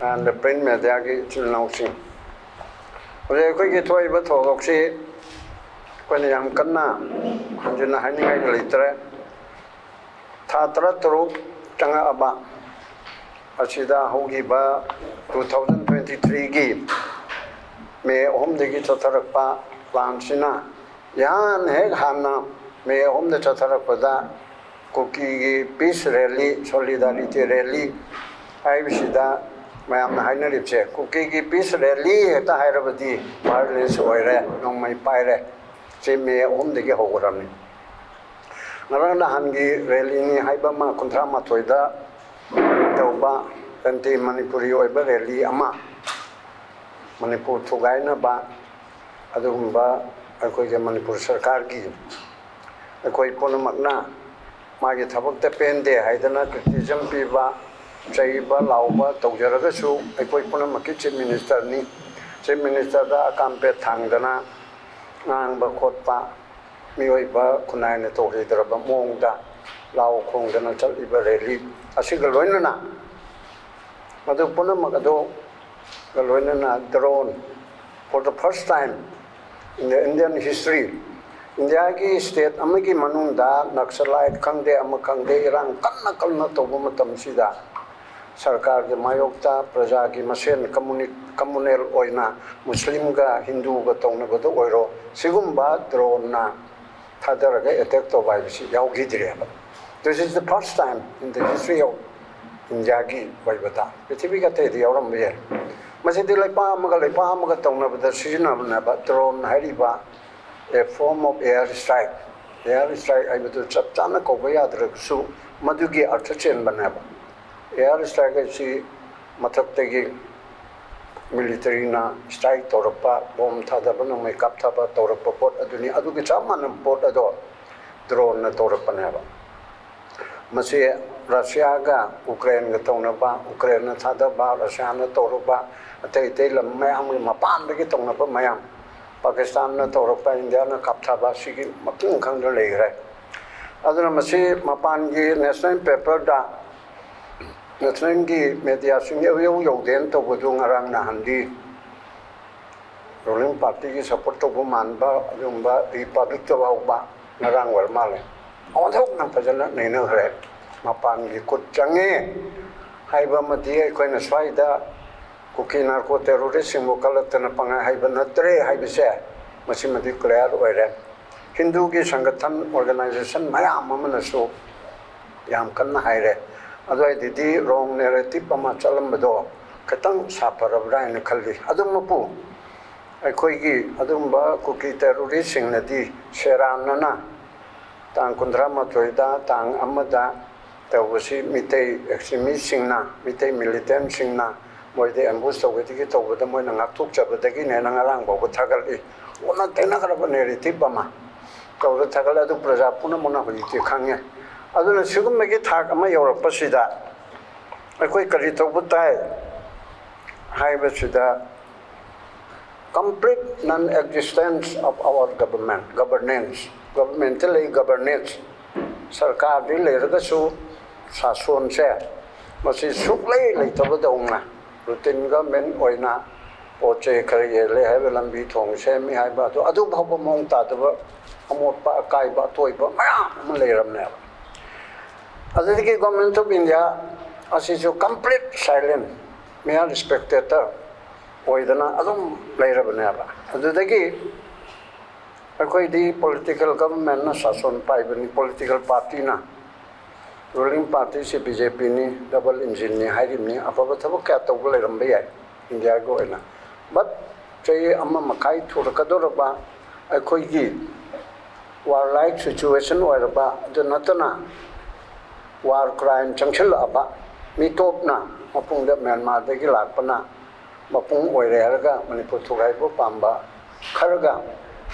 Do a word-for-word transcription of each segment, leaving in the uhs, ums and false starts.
And print ꯃꯦꯗꯤꯌꯥꯒꯤ ꯏꯆꯤꯜ ꯏꯅꯥꯎꯁꯤꯡ, ꯍꯧꯖꯤꯛ ꯑꯩꯈꯣꯏꯒꯤ ꯊꯣꯛꯏꯕ ꯊꯧꯗꯣꯛꯁꯤ ꯑꯩꯈꯣꯏꯅ ꯌꯥꯝ ꯀꯟꯅ ꯍꯟꯖꯤꯟꯅ ꯍꯥꯏꯅꯤꯡꯉꯥꯏ ꯂꯩꯇ꯭ꯔꯦ꯫ ꯊꯥ ꯇꯔꯥ ꯇꯔꯨꯛ ꯆꯪꯉꯛꯑꯕ ꯑꯁꯤꯗ ꯍꯧꯈꯤꯕ two thousand twenty threeꯒꯤ ꯃꯦ ꯑꯍꯨꯝꯗꯒꯤ ꯆꯠꯊꯔꯛꯄ ꯄ꯭ꯂꯥꯟꯁꯤꯅ ꯏꯍꯥꯟ ꯍꯦꯛ ꯍꯥꯟꯅ ꯃꯦ ꯑꯍꯨꯝꯗ ꯆꯠꯊꯔꯛꯄꯗ ꯀꯨꯀꯤꯒꯤ ꯄꯤꯁ ꯔꯦꯂꯤ, ꯁꯣꯂꯤꯗꯥꯔꯤꯇꯤ ꯔꯦꯂꯤ ꯍꯥꯏꯕꯁꯤꯗ ꯃꯌꯥꯝꯅ ꯍꯥꯏꯅꯔꯤꯕꯁꯦ, ꯀꯨꯀꯤꯒꯤ ꯄꯤꯁ ꯔꯦꯂꯤ ꯍꯦꯛꯇ ꯍꯥꯏꯔꯕꯗꯤ ꯚꯥꯏꯑꯣꯂꯦꯟꯁ ꯑꯣꯏꯔꯦ, ꯅꯣꯡꯃꯩ ꯄꯥꯏꯔꯦ꯫ ꯁꯤ ꯃꯦ ꯑꯍꯨꯝꯗꯒꯤ ꯍꯧꯒꯗꯕꯅꯤ꯫ ꯉꯔꯥꯡ ꯅꯍꯥꯟꯒꯤ ꯔꯦꯂꯤꯅꯤ ꯍꯥꯏꯕ ꯑꯃ, ꯀꯨꯟꯊ꯭ꯔꯥ ꯃꯥꯊꯣꯏꯗ ꯇꯧꯕ ꯑꯦꯟꯇꯤ ꯃꯅꯤꯄꯨꯔꯤ ꯑꯣꯏꯕ ꯔꯦꯂꯤ ꯑꯃ, ꯃꯅꯤꯄꯨꯔ ꯊꯨꯒꯥꯏꯅꯕ ꯑꯗꯨꯒꯨꯝꯕ ꯑꯩꯈꯣꯏꯒꯤ ꯃꯅꯤꯄꯨꯔ ꯁꯔꯀꯥꯔꯒꯤ, ꯑꯩꯈꯣꯏ ꯄꯨꯝꯅꯃꯛꯅ ꯃꯥꯒꯤ ꯊꯕꯛꯇ ꯄꯦꯟꯗꯦ ꯍꯥꯏꯗꯅ ꯀ꯭ꯔꯤꯇꯤꯁꯤꯖꯝ ꯄꯤꯕ, ꯆꯩꯕ, ꯂꯥꯎꯕ ꯇꯧꯖꯔꯒꯁꯨ, ꯑꯩꯈꯣꯏ ꯄꯨꯝꯅꯃꯛꯀꯤ ꯆꯤꯐ ꯃꯤꯅꯤꯁꯇꯔꯅꯤ꯫ ꯆꯤꯐ ꯃꯤꯅꯤꯁꯇꯔꯗ ꯑꯀꯥꯝꯄꯦꯠ ꯊꯥꯡꯗꯅ ꯉꯥꯡꯕ ꯈꯣꯠꯄ, ꯃꯤꯑꯣꯏꯕ ꯈꯨꯟꯅꯥꯏꯅ ꯇꯧꯍꯩꯗ꯭ꯔꯕ ꯃꯑꯣꯡꯗ ꯂꯥꯎ ꯈꯣꯡꯗꯅ ꯆꯠꯂꯤꯕ ꯔꯦꯂꯤ ꯑꯁꯤꯒ ꯂꯣꯏꯅꯅ, ꯃꯗꯨ ꯄꯨꯝꯅꯃꯛ ꯑꯗꯨꯒ ꯂꯣꯏꯅꯅ drone, for the first time in the Indian history, ꯏꯟꯗꯤꯌꯥꯒꯤ ꯁ꯭ꯇꯦꯠ ꯑꯃꯒꯤ ꯃꯅꯨꯡꯗ ꯅꯛꯁꯂꯥꯏꯠ ꯈꯪꯗꯦ, ꯑꯃ ꯈꯪꯗꯦ, ꯏꯔꯥꯡ ꯀꯟꯅ ꯀꯟꯅ ꯇꯧꯕ ꯃꯇꯝꯁꯤꯗ ꯁꯔꯀꯥꯔꯒꯤ ꯃꯥꯌꯣꯛꯇ ꯄ꯭ꯔꯖꯥꯒꯤ ꯃꯁꯦꯟ ꯀꯝꯃꯨꯅꯤ-, ꯀꯝꯃꯨꯅꯦꯜ ꯑꯣꯏꯅ ꯃꯨꯁꯂꯤꯝꯒ ꯍꯤꯟꯗꯨꯒ ꯇꯧꯅꯕꯗ ꯑꯣꯏꯔꯣ, ꯁꯤꯒꯨꯝꯕ ꯗ꯭ꯔꯣꯟꯅ ꯊꯥꯗꯔꯒ ꯑꯦꯇꯦꯛ ꯇꯧꯕ ꯍꯥꯏꯕꯁꯤ ꯌꯥꯎꯈꯤꯗ꯭ꯔꯦꯕ꯫ This is the first time in the history of ꯏꯟꯗꯤꯌꯥꯒꯤ ꯑꯣꯏꯕꯗ, ꯄ꯭ꯔꯤꯊꯤꯕꯤꯒꯤ ꯑꯇꯩꯗ ꯌꯥꯎꯔꯝꯕ ꯌꯥꯏ꯫ ꯃꯁꯤꯗꯤ ꯂꯩꯄꯥꯛ ꯑꯃꯒ ꯂꯩꯄꯥꯛ ꯑꯃꯒ ꯇꯧꯅꯕꯗ ꯁꯤꯖꯤꯟꯅꯕꯅꯦꯕ꯫ ꯗ꯭ꯔꯣꯟ ꯍꯥꯏꯔꯤꯕ a form of air strike, air strike ꯍꯥꯏꯕꯗꯨ ꯆꯞ ꯆꯥꯅ ꯀꯧꯕ ꯌꯥꯗ꯭ꯔꯒꯁꯨ ꯃꯗꯨꯒꯤ ꯑꯔꯊ ꯆꯦꯟꯕꯅꯦꯕ꯫ Air strike ꯍꯥꯏꯁꯤ ꯃꯊꯛꯇꯒꯤ ꯃꯤꯂꯤꯇꯔꯤꯅ ꯁ꯭ꯇ꯭ꯔꯥꯏꯛ ꯇꯧꯔꯛꯄ, ꯕꯣꯝ ꯊꯥꯗꯕ, ꯅꯣꯡꯃꯩ ꯀꯥꯞꯊꯕ ꯇꯧꯔꯛꯄ ꯄꯣꯠ ꯑꯗꯨꯅꯤ꯫ ꯑꯗꯨꯒꯤ ꯆꯞ ꯃꯥꯟꯅꯕ ꯄꯣꯠ ꯑꯗꯣ ꯗ꯭ꯔꯣꯟꯅ ꯇꯧꯔꯛꯄꯅꯦꯕ꯫ ꯃꯁꯤ ꯔꯁꯤꯌꯥꯒ ꯎꯀ꯭ꯔꯦꯟꯒ ꯇꯧꯅꯕ, ꯎꯀ꯭ꯔꯦꯟꯅ ꯊꯥꯗꯕ, ꯔꯁꯤꯌꯥꯅ ꯇꯧꯔꯨꯕ, ꯑꯇꯩ ꯑꯇꯩ ꯂꯝ ꯃꯌꯥꯝꯒꯤ ꯃꯄꯥꯟꯗꯒꯤ ꯇꯧꯅꯕ ꯃꯌꯥꯝ, ꯄꯥꯀꯤꯁꯇꯥꯟꯅ ꯇꯧꯔꯛꯄ, ꯏꯟꯗꯤꯌꯥꯅ ꯀꯥꯞꯊꯕ, ꯁꯤꯒꯤ ꯃꯈꯜ ꯈꯪꯗꯅ ꯂꯩꯈ꯭ꯔꯦ꯫ ꯑꯗꯨꯅ ꯃꯁꯤ ꯃꯄꯥꯟꯒꯤ ꯅꯦꯁꯅꯦꯜ ꯄꯦꯄꯔꯗ ꯅꯦꯁꯅꯦꯜꯒꯤ ꯃꯦꯗꯤꯌꯥꯁꯤꯡ ꯌꯧ ꯌꯧ ꯌꯧꯗꯦꯅ ꯇꯧꯕꯗꯨ ꯉꯔꯥꯡ ꯅꯍꯥꯟꯗꯤ ꯔꯨꯂꯤꯡ ꯄꯥꯔꯇꯤꯒꯤ ꯁꯞꯄꯣꯔꯠ ꯇꯧꯕ ꯃꯥꯟꯕ ꯑꯗꯨꯒꯨꯝꯕ ꯔꯤꯄꯕ꯭ꯂꯤꯛꯇ ꯐꯥꯎꯕ ꯉꯔꯥꯡ ꯑꯣꯏꯔ ꯃꯥꯜꯂꯦ, ꯑꯣꯟꯊꯣꯛꯅ ꯐꯖꯅ ꯅꯩꯅꯈ꯭ꯔꯦ꯫ ꯃꯄꯥꯟꯒꯤ ꯈꯨꯠ ꯆꯪꯉꯦ ꯍꯥꯏꯕ ꯑꯃꯗꯤ ꯑꯩꯈꯣꯏꯅ ꯁ꯭ꯋꯥꯏꯗ ꯀꯨꯀꯤ ꯅꯥꯔꯀꯣ ꯇꯦꯔꯣꯔꯤꯁꯁꯤꯡꯕꯨ ꯀꯜꯂꯛꯇꯅ ꯄꯪꯍꯥꯏ ꯍꯥꯏꯕ ꯅꯠꯇ꯭ꯔꯦ ꯍꯥꯏꯕꯁꯦ ꯃꯁꯤꯃꯗꯤ ꯀ꯭ꯂꯤꯌꯥꯔ ꯑꯣꯏꯔꯦ꯫ ꯍꯤꯟꯗꯨꯒꯤ ꯁꯪꯒꯊꯟ ꯑꯣꯔꯒꯅꯥꯏꯖꯦꯁꯟ ꯃꯌꯥꯝ ꯑꯃꯅꯁꯨ ꯌꯥꯝ ꯀꯟꯅ ꯍꯥꯏꯔꯦ꯫ ꯑꯗꯨꯋꯥꯏꯗꯗꯤ ꯔꯣꯡ ꯅꯦꯔꯦꯇꯤꯞ ꯑꯃ ꯆꯠꯂꯝꯕꯗꯣ ꯈꯤꯇꯪ ꯁꯥꯐꯔꯕ꯭ꯔꯥ ꯍꯥꯏꯅ ꯈꯜꯂꯤ꯫ ꯑꯗꯨꯃꯛꯄꯨ ꯑꯩꯈꯣꯏꯒꯤ ꯑꯗꯨꯒꯨꯝꯕ ꯀꯨꯀꯤ ꯇꯦꯔꯣꯔꯤꯁꯁꯤꯡꯅꯗꯤ ꯁꯦꯔꯥꯟꯅꯅ ꯇꯥꯡ ꯀꯨꯟꯊ꯭ꯔꯥ ꯃꯥꯊꯣꯏꯗ, ꯇꯥꯡ ꯑꯃꯗ ꯇꯧꯕꯁꯤ ꯃꯤꯇꯩ ꯑꯦꯛꯁꯇ꯭ꯔꯤꯃꯤꯁꯁꯤꯡꯅ, ꯃꯤꯇꯩ ꯃꯤꯂꯤꯇꯦꯟꯁꯤꯡꯅ ꯃꯣꯏꯗ ꯑꯦꯝꯕꯨꯁ ꯇꯧꯕꯗꯒꯤ ꯇꯧꯕꯗ ꯃꯣꯏꯅ ꯉꯥꯛꯊꯣꯛꯆꯕꯗꯒꯤꯅꯦꯅ ꯉꯔꯥꯡ ꯐꯥꯎꯕ ꯊꯥꯒꯠꯂꯤ꯫ ꯑꯣꯟꯅ ꯇꯩꯅꯈ꯭ꯔꯕ ꯅꯦꯔꯦꯇꯤꯞ ꯑꯃ ꯇꯧꯔ ꯊꯥꯒꯠꯂꯦ꯫ ꯑꯗꯨ ꯄ꯭ꯔꯖꯥ ꯄꯨꯝꯅꯃꯛꯅ ꯍꯧꯖꯤꯛꯇꯤ ꯈꯪꯉꯦ꯫ ꯑꯗꯨꯅ ꯁꯤꯒꯨꯝꯕꯒꯤ ꯊꯥꯛ ꯑꯃ ꯌꯧꯔꯛꯄꯁꯤꯗ ꯑꯩꯈꯣꯏ ꯀꯔꯤ ꯇꯧꯕ ꯇꯥꯏ ꯍꯥꯏꯕꯁꯤꯗ complete non existence of our government, governance, ꯒꯕꯔꯅꯦꯟꯁ ꯂꯩ, ꯒꯕꯔꯅꯦꯟꯁ, ꯁꯔꯀꯥꯔꯗꯤ ꯂꯩꯔꯒꯁꯨ ꯁꯥꯁꯣꯟꯁꯦ ꯃꯁꯤ ꯁꯨꯛꯂꯩ ꯂꯩꯇꯕꯗꯧꯅ ꯔꯨꯇꯤꯟ ꯒꯃꯦꯟ ꯑꯣꯏꯅ ꯄꯣꯠ ꯆꯩ ꯈꯔ ꯌꯦꯜꯂꯦ ꯍꯥꯏꯕ, ꯂꯝꯕꯤ ꯊꯣꯡ ꯁꯦꯝꯃꯤ ꯍꯥꯏꯕ, ꯑꯗꯨ ꯑꯗꯨ ꯐꯥꯎꯕ ꯃꯑꯣꯡ ꯇꯥꯗꯕ, ꯑꯃꯣꯠꯄ ꯑꯀꯥꯏꯕ ꯑꯇꯣꯏꯕ ꯃꯌꯥꯝ ꯑꯃ ꯂꯩꯔꯝꯅꯦꯕ꯫ ꯑꯗꯨꯗꯒꯤ ꯒꯣꯔꯃꯦꯟ ꯑꯣꯐ ꯏꯟꯗꯤꯌꯥ ꯑꯁꯤꯁꯨ complete silent, mere spectator ꯑꯣꯏꯗꯅ ꯑꯗꯨꯝ ꯂꯩꯔꯕꯅꯦꯕ꯫ ꯑꯗꯨꯗꯒꯤ ꯑꯩꯈꯣꯏꯗꯤ ꯄꯣꯂꯤꯇꯤꯀꯦꯜ ꯒꯕꯔꯃꯦꯟꯅ ꯁꯥꯁꯣꯟ ꯄꯥꯏꯕꯅꯤ, ꯄꯣꯂꯤꯇꯤꯀꯦꯜ ꯄꯥꯔꯇꯤꯅ, ꯔꯨꯂꯤꯡ ꯄꯥꯔꯇꯤꯁꯤ ꯕꯤ ꯖꯦ ꯄꯤꯅꯤ, ꯗꯕꯜ ꯏꯟꯖꯤꯟꯅꯤ ꯍꯥꯏꯔꯤꯕꯅꯤ꯫ ꯑꯐꯕ ꯊꯕꯛ ꯀꯌꯥ ꯇꯧꯕ ꯂꯩꯔꯝꯕ ꯌꯥꯏ ꯏꯟꯗꯤꯌꯥꯒꯤ ꯑꯣꯏꯅ, ꯕꯠ ꯆꯍꯤ ꯑꯃ ꯃꯈꯥꯏ ꯊꯨꯔꯛꯀꯗꯧꯔꯕ ꯑꯩꯈꯣꯏꯒꯤ ꯋꯥꯔ ꯂꯥꯏꯛ ꯁꯤꯆꯨꯋꯦꯁꯟ ꯑꯣꯏꯔꯕ, ꯑꯗꯨ ꯅꯠꯇꯅ ꯋꯥꯔ ꯀ꯭ꯔꯥꯏꯝ ꯆꯪꯁꯤꯜꯂꯛꯑꯕ, ꯃꯤꯇꯣꯞꯅ ꯃꯄꯨꯡꯗ ꯃ꯭ꯌꯥꯟꯃꯥꯔꯗꯒꯤ ꯂꯥꯛꯄꯅ ꯃꯄꯨꯡ ꯑꯣꯏꯔꯦ ꯍꯥꯏꯔꯒ ꯃꯅꯤꯄꯨꯔ ꯊꯨꯒꯥꯏꯕ ꯄꯥꯝꯕ ꯈꯔꯒ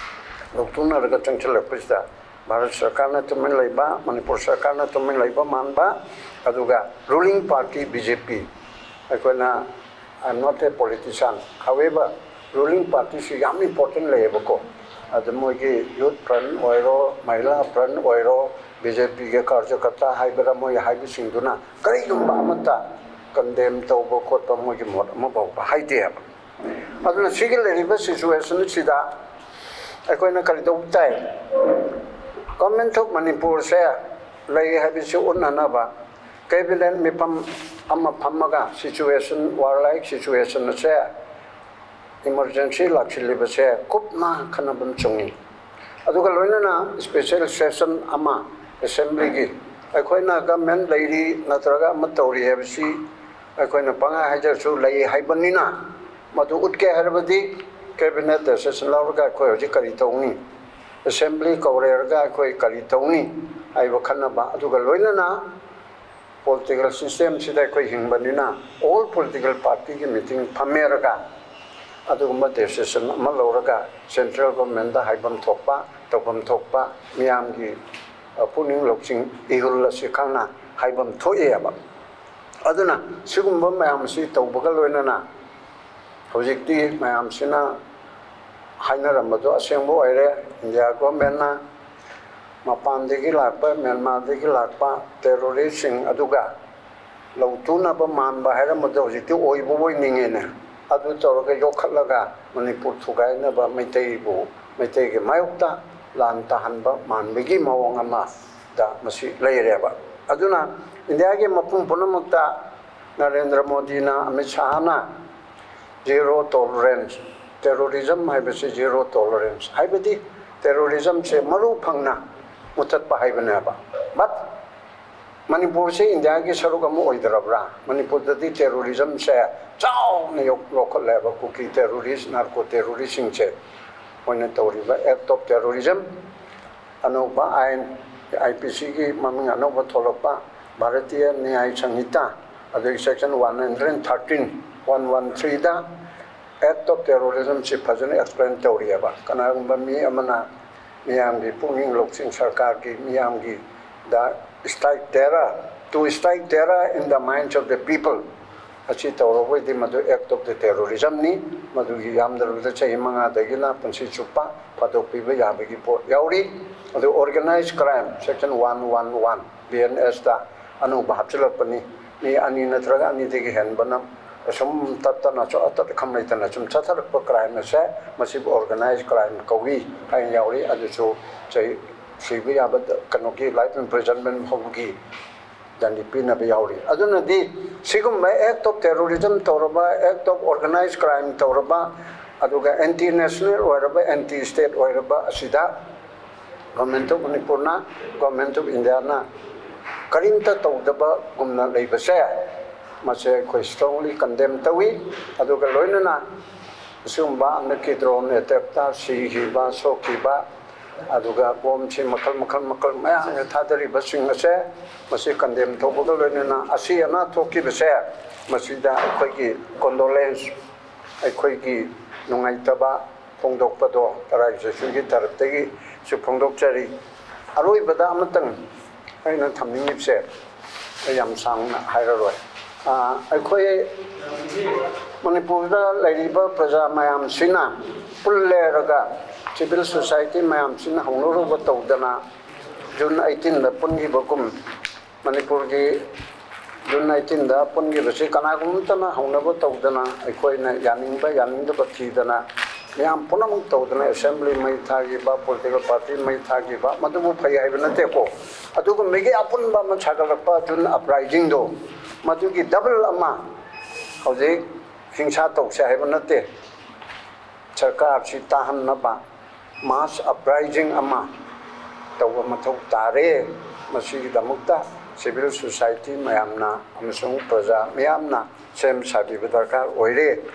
ꯂꯧꯊꯣꯛꯅꯔꯒ ꯆꯪꯁꯤꯜꯂꯛꯄꯁꯤꯗ ꯚꯥꯔꯠ ꯁꯔꯀꯥꯔꯅ ꯇꯨꯃꯤꯟ ꯂꯩꯕ, ꯃꯅꯤꯄꯨꯔ ꯁꯔꯀꯥꯔꯅ ꯇꯨꯃꯤꯟ ꯂꯩꯕ ꯃꯥꯟꯕ, ꯑꯗꯨꯒ ruling party B J P, ꯑꯩꯈꯣꯏꯅ, I am not a politician, however, ruling ꯄꯥꯔꯇꯤꯁꯤ ꯌꯥꯝ ꯏꯝꯄꯣꯔꯇꯦꯟ ꯂꯩꯌꯦꯕꯀꯣ꯫ ꯑꯗ ꯃꯣꯏꯒꯤ ꯌꯨꯠ ꯐ꯭ꯔꯟ ꯑꯣꯏꯔꯣ, ꯃꯍꯤꯂꯥ ꯐ꯭ꯔꯟ ꯑꯣꯏꯔꯣ, ꯕꯤ ꯖꯦ ꯄꯤꯒꯤ ꯀꯥꯔꯖꯀꯔꯇꯥ ꯍꯥꯏꯕꯔꯥ, ꯃꯣꯏ ꯍꯥꯏꯕꯁꯤꯡꯗꯨꯅ ꯀꯔꯤꯒꯨꯝꯕ ꯑꯃꯠꯇ ꯀꯟꯗꯦꯝ ꯇꯧꯕ ꯈꯣꯠꯄ ꯃꯣꯏꯒꯤ ꯃꯣꯠ ꯑꯃ ꯐꯥꯎꯕ ꯍꯥꯏꯗꯦꯕ꯫ ꯑꯗꯨꯅ ꯁꯤꯒꯤ ꯂꯩꯔꯤꯕ ꯁꯤꯆꯨꯋꯦꯁꯟꯁꯤꯗ ꯑꯩꯈꯣꯏꯅ ꯀꯔꯤ ꯇꯧꯕ ꯇꯥꯏ? ꯒꯣꯔꯃꯦꯟ ꯑꯣꯐ ꯃꯅꯤꯄꯨꯔꯁꯦ ꯂꯩ ꯍꯥꯏꯕꯁꯤ ꯎꯠꯅꯅꯕ ꯀꯦꯕꯤꯅꯦꯠ ꯃꯤꯐꯝ ꯑꯃ ꯐꯝꯃꯒ ꯁꯤꯆꯨꯋꯦꯁꯟ, ꯋꯥꯔ ꯂꯥꯏꯛ ꯁꯤꯆꯨꯋꯦꯁꯟ ꯑꯁꯦ, ꯏꯃꯔꯖꯦꯟꯁꯤ ꯂꯥꯛꯁꯤꯜꯂꯤꯕꯁꯦ ꯀꯨꯞꯅ ꯈꯟꯅꯕ ꯑꯃ ꯆꯪꯉꯤ꯫ ꯑꯗꯨꯒ ꯂꯣꯏꯅꯅ ꯏꯁꯄꯦꯁꯦꯜ ꯁꯦꯁꯟ ꯑꯃ ꯑꯦꯁꯦꯝꯕ꯭ꯂꯤꯒꯤ, ꯑꯩꯈꯣꯏꯅ ꯒꯃꯦꯟ ꯂꯩꯔꯤ ꯅꯠꯇ꯭ꯔꯒ ꯑꯃ ꯇꯧꯔꯤ ꯍꯥꯏꯕꯁꯤ ꯑꯩꯈꯣꯏꯅ ꯄꯪꯍꯥꯏ ꯍꯥꯏꯖꯔꯁꯨ ꯂꯩ ꯍꯥꯏꯕꯅꯤꯅ, ꯃꯗꯨ ꯎꯠꯀꯦ ꯍꯥꯏꯔꯕꯗꯤ ꯀꯦꯕꯤꯅꯦꯠ ꯗꯦꯁꯤꯁꯟ ꯂꯧꯔꯒ ꯑꯩꯈꯣꯏ ꯍꯧꯖꯤꯛ ꯀꯔꯤ ꯇꯧꯅꯤ, ꯑꯦꯁꯦꯝꯕ꯭ꯂꯤ ꯀꯧꯔꯦꯔꯒ ꯑꯩꯈꯣꯏ ꯀꯔꯤ ꯇꯧꯅꯤ ꯍꯥꯏꯕ ꯈꯟꯅꯕ, ꯑꯗꯨꯒ ꯂꯣꯏꯅꯅ ꯄꯣꯂꯤꯇꯤꯀꯦꯜ ꯁꯤꯁꯇꯦꯝꯁꯤꯗ ꯑꯩꯈꯣꯏ ꯍꯤꯡꯕꯅꯤꯅ ꯑꯣꯜ ꯄꯣꯂꯤꯇꯤꯀꯦꯜ ꯄꯥꯔꯇꯤꯒꯤ ꯃꯤꯇꯤꯡ ꯐꯝꯃꯦꯔꯒ ꯑꯗꯨꯒꯨꯝꯕ ꯗꯦꯁꯤꯁꯟ ꯑꯃ ꯂꯧꯔꯒ ꯁꯦꯟꯇ꯭ꯔꯦꯜ ꯒꯣꯔꯃꯦꯟꯗ ꯍꯥꯏꯐꯝ ꯊꯣꯛꯄ, ꯇꯧꯐꯝ ꯊꯣꯛꯄ ꯃꯤꯌꯥꯝꯒꯤ, ꯑ, ꯄꯨꯛꯅꯤꯡ ꯂꯧꯁꯤꯡ ꯏꯍꯨꯜ ꯑꯁꯤ ꯈꯪꯅ ꯍꯥꯏꯐꯝ ꯊꯣꯛꯑꯦꯕ꯫ ꯑꯗꯨꯅ ꯁꯤꯒꯨꯝꯕ ꯃꯌꯥꯝ ꯑꯁꯤ ꯇꯧꯕꯒ ꯂꯣꯏꯅꯅ ꯍꯧꯖꯤꯛꯇꯤ ꯃꯌꯥꯝꯁꯤꯅ ꯍꯥꯏꯅꯔꯝꯕꯗꯣ ꯑꯁꯦꯡꯕ ꯑꯣꯏꯔꯦ꯫ ꯏꯟꯗꯤꯌꯥ ꯒꯣꯔꯃꯦꯟꯅ ꯃꯄꯥꯟꯗꯒꯤ ꯂꯥꯛꯄ, ꯃ꯭ꯌꯥꯟꯃꯥꯔꯗꯒꯤ ꯂꯥꯛꯄ ꯇꯦꯔꯣꯔꯤꯁꯁꯤꯡ ꯑꯗꯨꯒ ꯂꯧꯇꯨꯅꯕ ꯃꯥꯟꯕ ꯍꯥꯏꯔꯝꯕꯗꯣ ꯍꯧꯖꯤꯛꯇꯤ ꯑꯣꯏꯕ ꯑꯣꯏꯅꯤꯡꯉꯦꯅꯦ꯫ ꯑꯗꯨ ꯇꯧꯔꯒ ꯌꯣꯛꯈꯠꯂꯒ ꯃꯅꯤꯄꯨꯔ ꯊꯨꯒꯥꯏꯅꯕ, ꯃꯩꯇꯩꯕꯨ, ꯃꯩꯇꯩꯒꯤ ꯃꯥꯌꯣꯛꯇ ꯂꯥꯟ ꯇꯥꯍꯟꯕ ꯃꯥꯟꯕꯒꯤ ꯃꯑꯣꯡ ꯑꯃꯗ ꯃꯁꯤ ꯂꯩꯔꯦꯕ꯫ ꯑꯗꯨꯅ ꯏꯟꯗꯤꯌꯥꯒꯤ ꯃꯐꯝ ꯄꯨꯝꯅꯃꯛꯇ ꯅꯔꯦꯟꯗ꯭ꯔ ꯃꯣꯗꯤꯅ, ꯑꯃꯤꯠ ꯁꯥꯍꯅ zero tolerance, terrorism ꯍꯥꯏꯕꯁꯤ zero tolerance, ꯍꯥꯏꯕꯗꯤ ꯇꯦꯔꯣꯔꯤꯖꯝꯁꯦ ꯃꯔꯨ ꯐꯪꯅ ꯃꯨꯊꯠꯄ ꯍꯥꯏꯕꯅꯦꯕ꯫ But ꯃꯅꯤꯄꯨꯔꯁꯦ ꯏꯟꯗꯤꯌꯥꯒꯤ ꯁꯔꯨꯛ ꯑꯃ ꯑꯣꯏꯗ꯭ꯔꯕ꯭ꯔꯥ? ꯃꯅꯤꯄꯨꯔꯗꯗꯤ ꯇꯦꯔꯣꯔꯤꯖꯝꯁꯦ ꯆꯥꯎꯅ ꯌꯣꯛ-, ꯌꯣꯛꯈꯠꯂꯦꯕ꯫ ꯀꯨꯀꯤ ꯇꯦꯔꯣꯔꯤꯁ, ꯅꯥꯔꯀꯣ ꯇꯦꯔꯣꯔꯤꯁꯁꯤꯡꯁꯦ, ꯃꯣꯏꯅ ꯇꯧꯔꯤꯕ act of terrorism, ꯑꯅꯧꯕ ꯑꯥꯏꯟ, ꯑꯥꯏ ꯄꯤ ꯁꯤꯒꯤ ꯃꯃꯤꯡ ꯑꯅꯧꯕ ꯊꯣꯛꯂꯛꯄ, ꯚꯥꯔꯇꯤꯌ ꯅ꯭ꯌꯥꯌ ꯁꯪꯍꯤꯇꯥ, ꯑꯗꯨꯒꯤ section one hundred thirteen, one one threeꯗ act of terrorismꯁꯤ ꯐꯖꯅ explain ꯇꯧꯔꯤꯑꯕ꯫ ꯀꯅꯥꯒꯨꯝꯕ ꯃꯤ ꯑꯃꯅ ꯃꯤꯌꯥꯝꯒꯤ ꯄꯨꯛꯅꯤꯡ ꯂꯧꯁꯤꯡ, ꯁꯔꯀꯥꯔꯒꯤ, ꯃꯤꯌꯥꯝꯒꯤ, the strike terror, to strike terror in the minds of the people, ꯑꯁꯤ ꯇꯧꯔꯕꯗꯤ ꯃꯗꯨ act of the terrorismꯅꯤ꯫ ꯃꯗꯨꯒꯤ ꯌꯥꯝꯗ꯭ꯔꯕꯗ ꯆꯍꯤ ꯃꯉꯥꯗꯒꯤꯅ ꯄꯨꯟꯁꯤ ꯆꯨꯞꯄ ꯐꯥꯗꯣꯛꯄꯤꯕ ꯌꯥꯕꯒꯤ ꯄꯣꯠ ꯌꯥꯎꯔꯤ꯫ ꯑꯗꯨ organized crime section one one one BNSꯇ ꯑꯅꯧꯕ ꯍꯥꯞꯆꯤꯜꯂꯛꯄꯅꯤ꯫ ꯃꯤ ꯑꯅꯤ ꯅꯠꯇ꯭ꯔꯒ ꯑꯅꯤꯗꯒꯤ ꯍꯦꯟꯕꯅ ꯑꯁꯨꯝ ꯇꯠꯇꯅ ꯁꯨꯝ ꯑꯇꯠ ꯑꯈꯝ ꯂꯩꯇꯅ ꯁꯨꯝ ꯆꯠꯊꯔꯛꯄ crime ꯑꯁꯦ ꯃꯁꯤꯕꯨ organized crime ꯀꯧꯏ ꯍꯥꯏꯅ ꯌꯥꯎꯔꯤ꯫ ꯑꯗꯨꯁꯨ ꯆꯍꯤ ꯁꯤꯕ ꯌꯥꯕ ꯀꯩꯅꯣꯒꯤ life imprisonment ꯐꯥꯎꯕꯒꯤ ꯗꯟꯗꯤ ꯄꯤꯅꯕ ꯌꯥꯎꯔꯤ꯫ ꯑꯗꯨꯅꯗꯤ ꯁꯤꯒꯨꯝꯕ act of terrorism ꯇꯧꯔꯕ, act of organized crime ꯇꯧꯔꯕ, ꯑꯗꯨꯒ anti national ꯑꯣꯏꯔꯕ, anti state ꯑꯣꯏꯔꯕ ꯑꯁꯤꯗ Government of ꯃꯅꯤꯄꯨꯔꯅ, Government of Indiaꯅ ꯀꯔꯤꯝꯇ ꯇꯧꯗꯕꯒꯨꯝꯅ ꯂꯩꯕꯁꯦ, ꯃꯁꯦ ꯑꯩꯈꯣꯏ strongly condemn ꯇꯧꯏ꯫ ꯑꯗꯨꯒ ꯂꯣꯏꯅꯅ ꯑꯁꯤꯒꯨꯝꯕ ꯍꯟꯗꯛꯀꯤ drone attackꯇ ꯁꯤꯈꯤꯕ, ꯁꯣꯛꯈꯤꯕ, ꯑꯗꯨꯒ ꯕꯣꯝꯁꯤ ꯃꯈꯜ ꯃꯈꯜ ꯃꯈꯜ ꯃꯌꯥꯝ ꯊꯥꯗꯔꯤꯕꯁꯤꯡ ꯑꯁꯦ, ꯃꯁꯤ condemn ꯇꯧꯕꯒ ꯂꯣꯏꯅꯅ ꯑꯁꯤ ꯑꯅꯥ ꯊꯣꯛꯈꯤꯕꯁꯦ, ꯃꯁꯤꯗ ꯑꯩꯈꯣꯏꯒꯤ condolence, ꯑꯩꯈꯣꯏꯒꯤ ꯅꯨꯡꯉꯥꯏꯇꯕ ꯐꯣꯡꯗꯣꯛꯄꯗꯣ ꯇꯔꯥꯏ ꯖꯣꯏꯁ꯭ꯔꯤꯒꯤ ꯇꯔꯞꯇꯒꯤꯁꯨ ꯐꯣꯡꯗꯣꯛꯆꯔꯤ꯫ ꯑꯔꯣꯏꯕꯗ ꯑꯃꯇꯪ ꯑꯩꯅ ꯊꯝꯅꯤꯡꯉꯤꯕꯁꯦ, ꯑꯩ ꯌꯥꯝ ꯁꯥꯡꯅ ꯍꯥꯏꯔꯔꯣꯏ꯫ ꯑꯥ, ꯑꯩꯈꯣꯏ ꯃꯅꯤꯄꯨꯔꯗ ꯂꯩꯔꯤꯕ ꯄ꯭ꯔꯖꯥ ꯃꯌꯥꯝꯁꯤꯅ ꯄꯨꯜꯂꯦꯔꯒ civil society ꯃꯌꯥꯝꯁꯤꯅ ꯍꯧꯅꯔꯨꯕ ꯇꯧꯗꯅ June eighteenꯗ ꯄꯨꯟꯈꯤꯕꯒꯨꯝ, ꯃꯅꯤꯄꯨꯔꯒꯤ June eighteenꯗ ꯄꯨꯟꯈꯤꯕꯁꯤ ꯀꯅꯥꯒꯨꯝꯕ ꯑꯃꯠꯇꯅ ꯍꯧꯅꯕ ꯇꯧꯗꯅ, ꯑꯩꯈꯣꯏꯅ ꯌꯥꯅꯤꯡꯕ ꯌꯥꯅꯤꯡꯗꯕ ꯊꯤꯗꯅ, ꯃꯌꯥꯝ ꯄꯨꯝꯅꯃꯛ ꯇꯧꯗꯅ assembly ꯃꯩ ꯊꯥꯈꯤꯕ, political party ꯃꯩ ꯊꯥꯈꯤꯕ, ꯃꯗꯨꯕꯨ ꯐꯩ ꯍꯥꯏꯕ ꯅꯠꯇꯦꯀꯣ꯫ ꯑꯗꯨꯒꯨꯝꯕꯒꯤ ꯑꯄꯨꯟꯕ ꯑꯃ ꯁꯥꯒꯠꯂꯛꯄ June uprisingꯗꯣ, ꯃꯗꯨꯒꯤ double ꯑꯃ ꯍꯧꯖꯤꯛ ꯍꯤꯡꯁꯥ ꯇꯧꯁꯦ ꯍꯥꯏꯕ ꯅꯠꯇꯦ꯫ ꯁꯔꯀꯥꯔꯁꯤ ꯇꯥꯍꯟꯅꯕ mass uprising ꯑꯃ ꯇꯧꯕ ꯃꯊꯧ ꯇꯥꯔꯦ꯫ ꯃꯁꯤꯒꯤꯗꯃꯛꯇ civil society ꯃꯌꯥꯝꯅ ꯑꯃꯁꯨꯡ ꯄ꯭ꯔꯖꯥ ꯃꯤꯌꯥꯝꯅ ꯁꯦꯝ ꯁꯥꯕꯤꯕ ꯗꯔꯀꯥꯔ ꯑꯣꯏꯔꯦ꯫